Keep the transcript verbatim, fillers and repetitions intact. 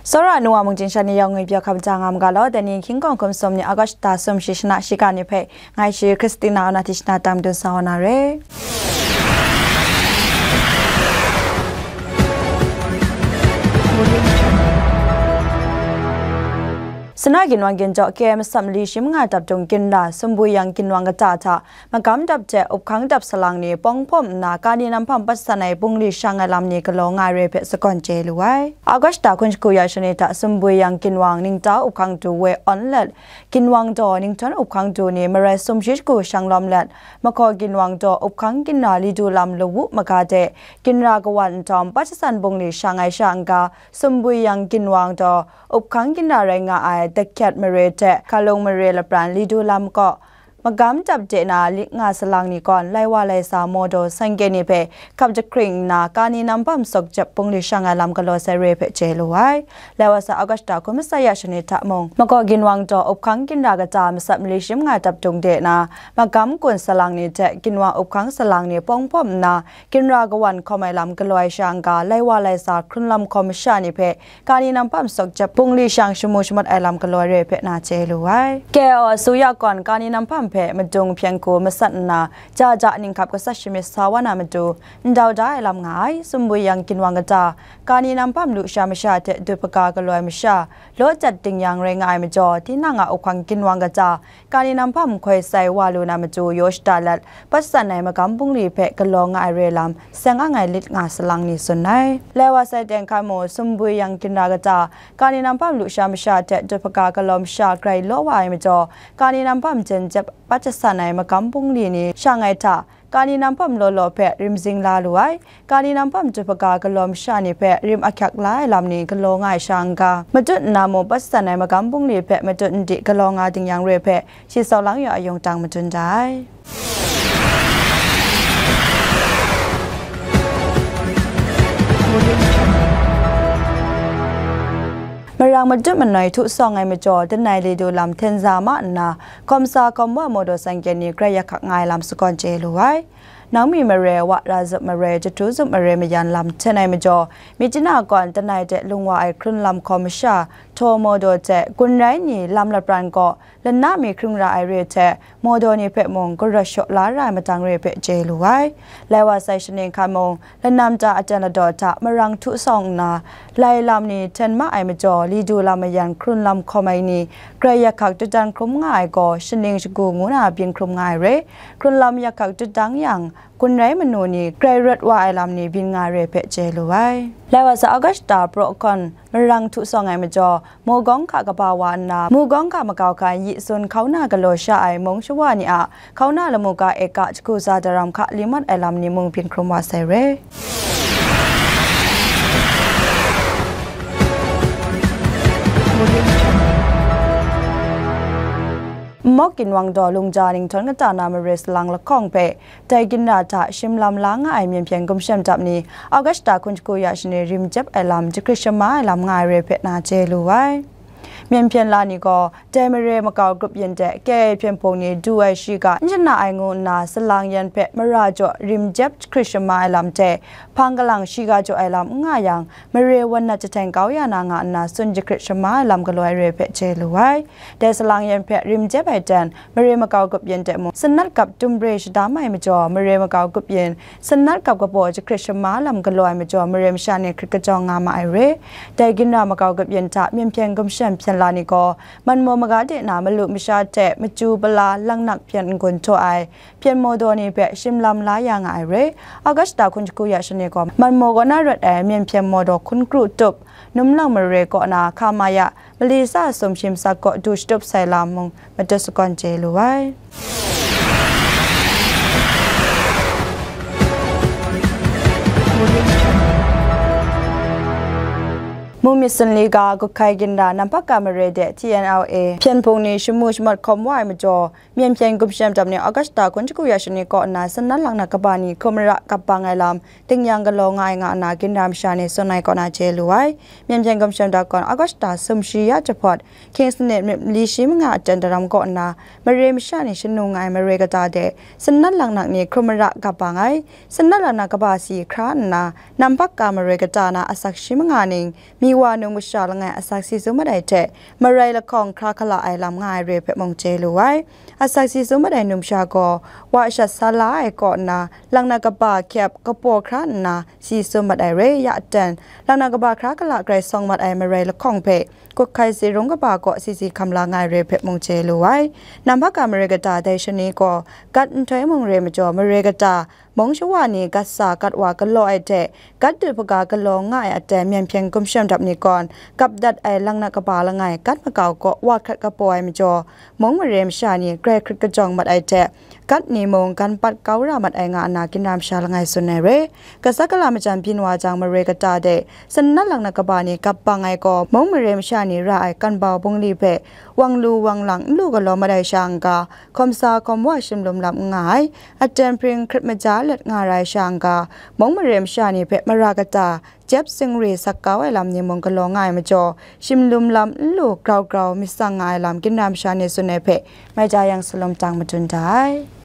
Tsawra nu wa mungchin sha ni yawng ngwi pyaw hkam jang nga ma ga law, dai ni hkying kawng hkum sum ni August da sum shi shana shiga ni hpe ngai shi Christina Ona Tishna tam dun sa wa na re. Sana ginwang ginjaw K M sat mali shi manga dap dung ginra Sumbwi Yang ginwang kata hta magam dap hte uphkang dap salang ni pawng hpawm nna, kani nam hpam pat san ai bungli shang ai lam ni galaw nga ai re hpe sagawn chye lu ai. August da hkun shagu ya shani hta Sumbwi Yang ginwang ningta uphkang du woi awn let, ginwang daw ningtan uphkang du ni marai sumshi shagu shang lawm let, mahkaw ginwang daw uphkang ginra li du lam lawu maga de, ginra kawan nhtawm pat shasan bungli shang ai sha n-ga, Sumbwi Yang ginwang daw uphkang ginra rai nga ai Dakyat mare hte Hkalung mare lapran li du lam kaw, magam dap de na lit nga salang ni gawn, lai wa lai sa mawdaw sangke ni hpe hkap jahkring nna, kani nam hpam sawk jep bungli shang ai lam galaw sai re hpe chye lu ai. Lai wa sa August da hkun masat ya shani hta mung, mahkaw ginwang daw uphkang ginra kata masat mali shi manga dap dung de na, magam kun salang ni hte ginwang uphkang salang ni pawng hpawm nna, ginra kawan hkawm ai lam galaw ai sha n-ga, lai wa lai sa hkrun lam hkawm masha ni hpe kani nam hpam sawk jep bungli shang shamu shamawt ai lam galaw ai re hpe na chye lu ai. K L asuya gawn kani nam hpam hpe madung hpyen hku masat nna, ja ja ninghkap gasat shamyit sa wa na matu, ndau da ai lam nga ai. Sumbwi Yang ginwang kata, kani nam hpam lusha masha hte dut hpaga galaw ai masha, law jat ding yang rai nga ai majaw, tinang a uphkang ginwang kata, kani nam hpam hkoi sai wa lu na matu yaw shada let, pat san ai magam bungli hpe galaw nga ai re lam, seng ang ai lit nga salang ni tsun ai. Lai wa sai teng hkan mung, Sumbwi Yang ginra kata, kani nam hpam lusha masha hte dut hpaga galaw masha grai law wa ai majaw, kani nam hpam jen jep pat jasan ai magam bungli ni shang ai hta, kani nam hpam law law hpe rim zing la lu ai. Kani nam hpam dut hpaga galaw masha ni hpe rim ahkyak la ai lam ni galaw nga ai sha n-ga, matut nna mung pat san ai magam bungli hpe matut n di galaw nga ding yang re hpe, shi sau lang yaw a yungtang madun da ai. Marang matut manoi htu sawng ai majaw, lanai li du lam hten za ma nna, hkawm sa hkawm wa mawdaw sangken ni grai yak hkak nga ai lam sagawn chye lu ai. Nangmi mare, Wa Ra Zup mare, Jahtu Zup mare mayan lam hten ai majaw, Myitkyina gawn lanai de lung wa ai hkrun lam hkawm masha, htaw mawdaw hte gun rai ni lam lapran gaw, lanai mi hkring ra ai re hte, mawdaw ni hpe mung garawt shaw la ra ai matang re hpe chye lu ai. Lai wa sai shaning hkan mung, lanam ta aten ladaw hta marang htu sawng nna, lai lam ni hten ma ai majaw, li du lam mayan hkrun lam hkawm ai ni, grai yak hkak dut dan hkrum nga ai gaw, shaning shagu ngu na byin hkrum nga ai re. Hkrun lam yak hkak dut dang yang, gun rai manu ni grai rawt wa ai lam ni byin nga ai re hpe chye lu ai. Lai wa sa August da praw gawn, marang htu sawng ai majaw, Mugawng hka kaba wa nna, Mugawng hka makau hkan yi tsun hkauna galaw sha ai mung shawa ni a hkauna lamu ga eka jahku za daram hka li mat ai lam ni mung byin hkrum wa sai re. Nmawk ginwang daw lungja ninghtawng kata na mare salang lahkawng hpe, dai ginra hta shim lam la nga ai Myen hpyen gumshem dap ni, August da hkun shagu ya shani rim jep ai lam, jahkrit shama ai lam nga ai re hpe na chye lu ai. Myen hpyen la ni gaw, dai mare makau grup yin de, K I A hpyen hpung ni du ai shiga n shana ai ngu nna, salang yan hpe mara jaw rim jep jahkrit shama ai lam hte, hpang kalang shiga jaw ai lam n nga yang, mare wan nat jahten kau ya na nga nna, tsun jahkrit shama ai lam galaw ai re hpe chye lu ai. Dai salang yan hpe rim jep ai ten, mare makau grup yin de mung, sanat kap tum re shadam ai majaw, mare makau grup yin, sanat kap kabaw jahkrit shama lam galaw ai majaw, mare masha ni hkrit kajawng nga ma ai re. Dai ginra makau grup yin hta Myen hpyen gumshem hpyen la ni gaw, manmaw maga de na malu masha hte machyu pala langnak hpyen n-gun htaw ai hpyen mawdaw ni hpe shim lam la ya nga ai re. August da hkun shagu ya shani gaw, manmaw kaw na rawt ai Myen hpyen mawdaw hkun kru tup, Numlang mare kaw na hka ma ya, mali sa sumshi masat kaw du shatup sai lam mung matut sagawn chye lu ai. Mung myit sunli ga, Gukhai ginra Nampak Ka mare de T N L A hpyen hpung ni shamu shamawt hkawm wa ai majaw, Myen hpyen gumshem dap ni August da hkun shagu ya shani kaw nna, sanat laknak kaba ni hkrum mara kap bang ai lam, ding yang galaw nga ai nga nna, ginra masha ni tsun ai kaw na chye lu ai. Myen hpyen gumshem dap gawn August da sumshi ya jahpawt, hkying sanit myit mali shi manga aten daram kaw nna, mare masha ni shanu nga ai mare kata de, sanat laknak ni hkrum mara kap bang ai. Sanat laknak kaba si hkra nna, Nampak Ka mare kata na asak shi manga ning, mi Wa num masha langai asak si tsun mat ai hte, marai lahkawng hkra hkala ai lam nga ai re hpe mung chye lu ai. Asak si tsun mat ai numsha gaw, wa shat sa la ai kaw nna, laknak kaba hkyep kapaw hkra nna si tsun mat ai re, ya atan, laknak kaba hkra hkala grai sawng mat ai marai lahkawng hpe, kut hkai si rung kaba kaw si si hkam la nga ai re hpe mung chye lu ai. Nang hpa ga mare kata dai shani gaw, gat nhtoi mung re majaw, mare kata, mung shawa ni gat sa gat wa galaw ai hte, gat dut hpaga galaw nga ai aten myen hpyen gumshem dap ni gawn, gap dat ai laknak kaba langai gat makau kaw wa hkrat kapaw ai majaw, mung mare masha ni grai hkrit kajawng mat ai hte, gat ni mung gan pat kau ra mat ai nga nna ginra masha langai tsun ai re. Gasat gala majan byin wa jang mare kata de, sanat laknak kaba ni gap bang ai gaw, mung mare masha ni ra ai kan bau bungli hpe, wang lu wang lang n lu galaw mat ai sha n-ga, hkawm sa hkawm wa shim lum lam n nga ai, aten hpring hkrit maja let nga ra ai sha n-ga, mung mare masha ni hpe mara kata, jep singri sak kau ai lam ni mung galaw nga ai majaw, shim lum lam n lu grau grau myit tsang nga ai lam ginra masha ni tsun ai hpe, mai ja yang salum tang madun da ai.